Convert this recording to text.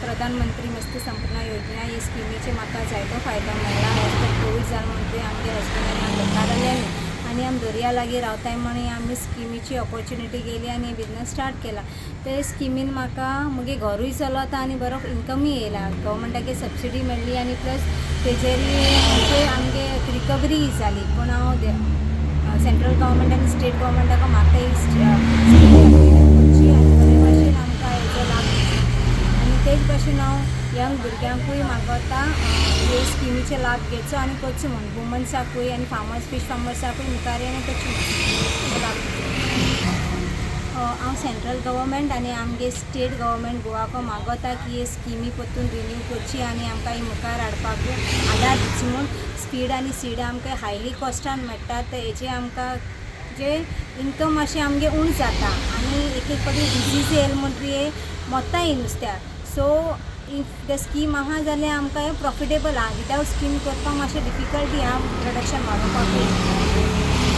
प्रधानमंत्री मत्स्य संपदा योजना ही स्किमीचे म्हाका जायतो फायदो मेळ्ळा. एज पर कोवीड जालो म्हणटकीर आमगे हजबंड आनी हांव बेकार आनी आमी दर्या लागीं रावताय म्हण आमी स्किमीची ऑपॉर्च्युनिटी गेली आनी बिजनस स्टार्ट केला. ते स्किमीन म्हाका मुगे घरूय चलता आनी बरो इन्कमूय येयला. गव्हर्मेंटागे सबसिडी मेळ्ळी आनी प्लस तेजेर म्हणजे आमगे रिकवरी जाली. पूण हांव सेंट्रल गव्हर्मेंट आनी स्टेट गव्हर्मेंटाक मागता, ही स्कीम कंटिन्यू करची आनी बरे भाशेन आमकां हेजो लाभ दिवचो. आनी तेच भाशेन हांव यंग भुरग्यांकूय मागता, हे स्किमीचे लाभ घेवचो आनी करचो म्हूण. वुमन्साकूय आनी फार्मर्स, फीश फार्मर्साकूय मुखार येवन करचें म्हूण, लाभ घेवचो. हांव सेंट्रल गव्हर्मेंट आनी आमगे स्टेट गव्हर्मेंट गोवाको मागता की हे स्किमी परतून रिन्यू करची आनी आमकां ही मुखार हाडपाक आदार दिवची म्हूण. फीड आनी सीड आमकां हायली कॉस्टान मेळटा, तर हेजे आमकां जे इन्कम मातशें आमगे उण जाता आनी एक एक फावटी डिजीज येयले म्हणटकीर मोत्ताय नुस्त्याक. सो if the scheme आहा जाल्यार आमकां हें प्रॉफिटेबल आहा. विदावट स्कीम करपाक मातशें डिफिकल्टी आहा प्रोडक्शन वाडोवपाकूय.